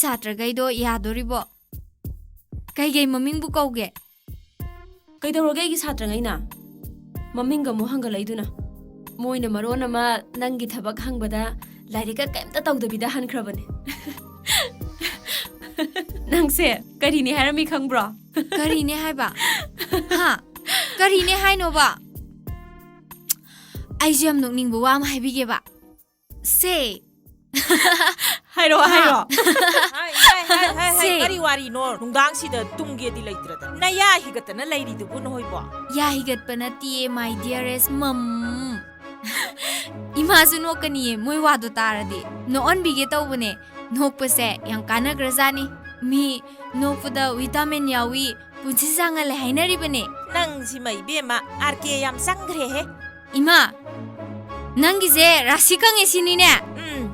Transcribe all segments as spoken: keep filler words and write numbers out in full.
ꯁꯥꯇ꯭ꯔꯈꯩꯗꯣ ꯌꯥꯗꯣꯔꯤꯕꯣ? ꯀꯩꯀꯩ ꯃꯃꯤꯡꯕꯨ ꯀꯧꯒꯦ? ꯀꯩꯗꯧꯔꯒꯦ ꯑꯩꯒꯤ ꯁꯥꯇ꯭ꯔꯉꯩꯅ? ꯃꯃꯤꯡꯒ ꯑꯃꯨꯛ ꯍꯪꯒꯠꯂꯛꯏꯗꯨꯅ꯫ ꯃꯣꯏꯅ ꯃꯔꯣꯟ ꯑꯃ ꯅꯪꯒꯤ ꯊꯕꯛ ꯍꯪꯕꯗ ꯂꯥꯏꯔꯤꯛꯀ ꯀꯩꯝꯇ ꯇꯧꯗꯕꯤꯗ ꯍꯟꯈ꯭ꯔꯕꯅꯦ꯫ ꯅꯪꯁꯦ ꯀꯔꯤꯅꯦ ꯍꯥꯏꯔꯝꯃꯤ ꯈꯪꯕ꯭ꯔꯣ? ꯀꯔꯤꯅꯦ ꯍꯥꯏꯕ? ꯍꯥ? ꯀꯔꯤꯅꯦ ꯍꯥꯏꯅꯣꯕ? ꯑꯩꯁꯨ ꯌꯥꯝ ꯅꯣꯛꯅꯤꯡꯕ ꯋꯥ ꯑꯃ ꯍꯥꯏꯕꯤꯒꯦꯕ꯫ ꯁꯦ꯫ ꯍꯥꯏꯔꯛꯑꯣ, ꯍꯥ? ꯍꯥꯏꯔꯛꯑꯣ꯫ ꯍꯥꯏ, ꯍꯥꯏ, ꯍꯥꯏ, ꯍꯥꯏ, ꯍꯥꯏ, ꯁꯦ꯫ ꯀꯔꯤ ꯋꯥꯔꯤꯅꯣ? ꯅꯨꯡꯗꯥꯡꯁꯤꯗ ꯇꯨꯝꯒꯦꯗꯤ ꯂꯩꯇ꯭ꯔꯗꯅ ꯅꯌꯥ ꯍꯤꯒꯠꯇꯅ ꯂꯩꯔꯤꯗꯨꯕꯨ ꯅꯈꯣꯏꯕꯣ? ꯌꯥ ꯍꯤꯒꯠꯄ ꯅꯠꯇꯤꯌꯦ, my dearest mom꯫ ꯏꯃꯥꯁꯨ ꯅꯣꯛꯀꯅꯤꯌꯦ, ꯃꯣꯏ ꯋꯥꯗꯣ ꯇꯥꯔꯗꯤ꯫ ꯅꯣꯛꯍꯟꯕꯤꯒꯦ ꯇꯧꯕꯅꯦ꯫ ꯅꯣꯛꯄꯁꯦ ꯌꯥꯝ ꯀꯥꯟꯅꯈ꯭ꯔꯖꯥꯠꯅꯤ꯫ ꯃꯤ ꯅꯣꯛꯄꯗ vitamin ꯌꯥꯎꯏ, ꯄꯨꯟꯁꯤ ꯁꯥꯡꯍꯜꯂꯦ ꯍꯥꯏꯅꯔꯤꯕꯅꯦ꯫ ꯅꯪꯁꯤꯃ ꯏꯕꯦꯝꯃ, ꯑꯥꯔ ꯀꯦ ꯌꯥꯝ ꯆꯪꯈ꯭ꯔꯦꯍꯦ꯫ ꯏꯃꯥ, ꯅꯪꯒꯤꯁꯦ ꯔꯥꯁꯤ ꯈꯪꯉꯦ ꯁꯤꯅꯤꯅꯦ? ꯎꯝ,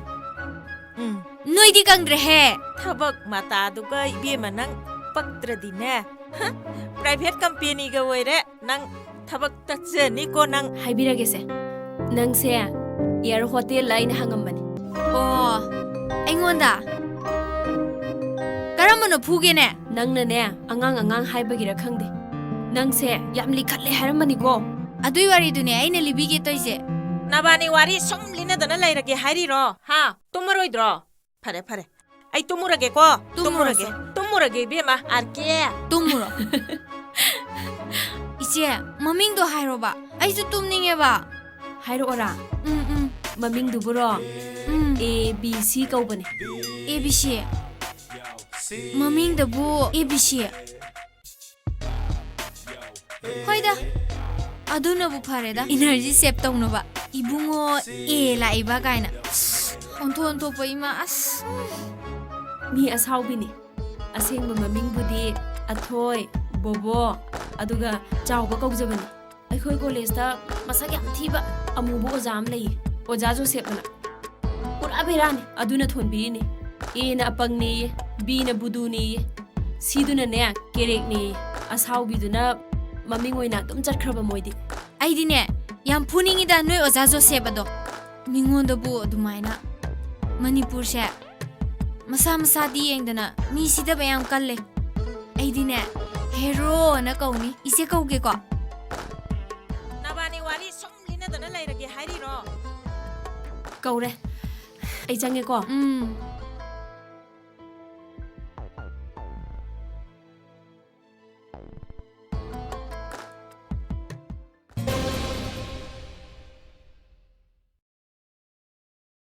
ꯎꯝ꯫ ꯅꯣꯏꯗꯤ ꯀꯪꯗ꯭ꯔꯦꯍꯦ꯫ ꯊꯕꯛ ꯃꯇꯥꯗꯨꯒ ꯏꯕꯦꯝꯃ ꯅꯪ ꯄꯛꯇ꯭ꯔꯗꯤꯅꯦ꯫ ꯍ, private companyꯒ ꯑꯣꯏꯔꯦ ꯅꯪ꯫ ꯊꯕꯛ ꯇꯠꯆꯅꯤꯀꯣ ꯅꯪ꯫ ꯍꯥꯏꯕꯤꯔꯒꯦꯁꯦ, ꯅꯪꯁꯦ Air Hotelꯂ ꯑꯩꯅ ꯍꯪꯉꯝꯕꯅꯦ꯫ ꯑꯣ, ꯑꯩꯉꯣꯟꯗ? ꯀꯔꯝꯕꯅꯣ ꯐꯨꯒꯦꯅꯦ? ꯅꯪꯅꯅꯦ, ꯑꯉꯥꯡ ꯑꯉꯥꯡ ꯍꯥꯏꯕꯒꯤꯔ ꯈꯪꯗꯦ, ꯅꯪꯁꯦ ꯌꯥꯝ ꯂꯤꯈꯠꯂꯦ ꯍꯥꯏꯔꯝꯕꯅꯤꯀꯣ꯫ ꯑꯗꯨꯏ ꯋꯥꯔꯤꯗꯨꯅꯦ ꯑꯩꯅ ꯂꯤꯕꯤꯒꯦ ꯇꯧꯏꯁꯦ꯫ ꯅꯕꯥꯅꯤ ꯋꯥꯔꯤ ꯁꯨꯝ ꯂꯤꯅꯗꯅ ꯂꯩꯔꯒꯦ ꯍꯥꯏꯔꯤꯔꯣ? ꯍꯥ? ꯇꯨꯝꯃꯔꯣꯏꯗ꯭ꯔꯣ? ꯐꯔꯦ, ꯐꯔꯦ꯫ ꯑꯩ ꯇꯨꯝꯃꯨꯔꯒꯦꯀꯣ꯫ ꯇꯨꯝꯃꯨꯔꯁꯦ꯫ ꯇꯨꯝꯃꯨꯔꯒꯦ꯫ ꯇꯨꯝꯃꯨꯔꯒꯦ, ꯏꯕꯦꯝꯃ, ꯑꯥꯔ ꯀꯦ꯫ ꯇꯨꯝꯃꯨꯔꯣ꯫ ꯏꯆꯦ, ꯃꯃꯤꯡꯗꯣ ꯍꯥꯏꯔꯣꯕ꯫ ꯑꯩꯁꯨ ꯇꯨꯝꯅꯤꯡꯉꯦꯕ꯫ ꯍꯥꯏꯔꯛꯑꯣꯔꯥ? ꯎꯝ, ꯎꯝ꯫ ꯃꯃꯤꯡꯗꯨꯕꯨꯔꯣ? ꯎꯝ꯫ A B C ꯀꯧꯕꯅꯦ꯫ A B C? ꯃꯃꯤꯡꯗꯕꯨ A B C? ꯍꯣꯏꯗ, ꯑꯗꯨꯅꯕꯨ ꯐꯔꯦꯗ, energy save ꯇꯧꯅꯕ꯫ ꯏꯕꯨꯡꯉꯣ ꯑꯦ ꯂꯥꯛꯏꯕ ꯀꯥꯏꯅ꯫ ꯑꯣꯟꯊꯣꯛ ꯑꯣꯟꯊꯣꯛꯄ ꯏꯃꯥ, ꯑꯁ꯫ ꯃꯤ ꯑꯁꯥꯎꯕꯤꯅꯤ꯫ ꯑꯁꯦꯡꯕ ꯃꯃꯤꯡꯕꯨꯗꯤ ꯑꯊꯣꯏ, ꯕꯣꯕꯣ, ꯑꯗꯨꯒ ꯆꯥꯎꯕ ꯀꯧꯖꯕꯅꯤ꯫ ꯑꯩꯈꯣꯏ ꯀꯣꯂꯦꯖꯇ ꯃꯁꯛ ꯌꯥꯝ ꯊꯤꯕ ꯑꯃꯨꯕ ꯑꯣꯖꯥ ꯑꯃ ꯂꯩꯌꯦ, ꯑꯣꯖꯥ ꯖꯣꯁꯦꯞ ꯑꯅ꯫ ꯄꯨꯔꯥ ꯕꯦꯔꯥꯅꯤ, ꯑꯗꯨꯅ ꯊꯣꯟꯕꯤꯔꯤꯅꯤ꯫ ꯑꯦꯅ ꯑꯄꯪꯅꯦꯌꯦ, ꯕꯤꯅ ꯕꯨꯗꯨꯅꯦꯌꯦ, ꯁꯤꯗꯨꯅꯅꯦ ꯀꯦꯔꯦꯛꯅꯦꯌꯦ꯫ ꯑꯁꯥꯎꯕꯤꯗꯨꯅ ꯃꯃꯤꯡ ꯑꯣꯏꯅ ꯑꯗꯨꯝ ꯆꯠꯈ꯭ꯔꯕ ꯃꯣꯏꯗꯤ꯫ ꯑꯩꯗꯤꯅꯦ, ꯌꯥꯝ ꯐꯨꯅꯤꯡꯉꯤꯗ ꯅꯣꯏ ꯑꯣꯖꯥ ꯖꯣꯁꯦꯞ ꯑꯗꯣ꯫ ꯃꯤꯉꯣꯟꯗꯕꯨ ꯑꯗꯨꯃꯥꯏꯅ꯫ ꯃꯅꯤꯄꯨꯔꯁꯦ ꯃꯁꯥ ꯃꯁꯥꯗꯤ ꯌꯦꯡꯗꯅ ꯃꯤ ꯁꯤꯗꯕ ꯌꯥꯝ ꯀꯜꯂꯦ꯫ ꯑꯩꯗꯤꯅꯦ, ꯍꯦꯔꯣꯅ ꯀꯧꯅꯤ꯫ ꯏꯆꯦ ꯀꯧꯒꯦꯀꯣ? ꯅꯕꯥꯅꯤ ꯋꯥꯔꯤ ꯁꯨꯝ ꯂꯤꯅꯗꯅ ꯂꯩꯔꯒꯦ ꯍꯥꯏꯔꯤꯔꯣ? ꯀꯧꯔꯦ꯫ ꯑꯩ ꯆꯪꯉꯦꯀꯣ꯫ ꯎꯝ꯫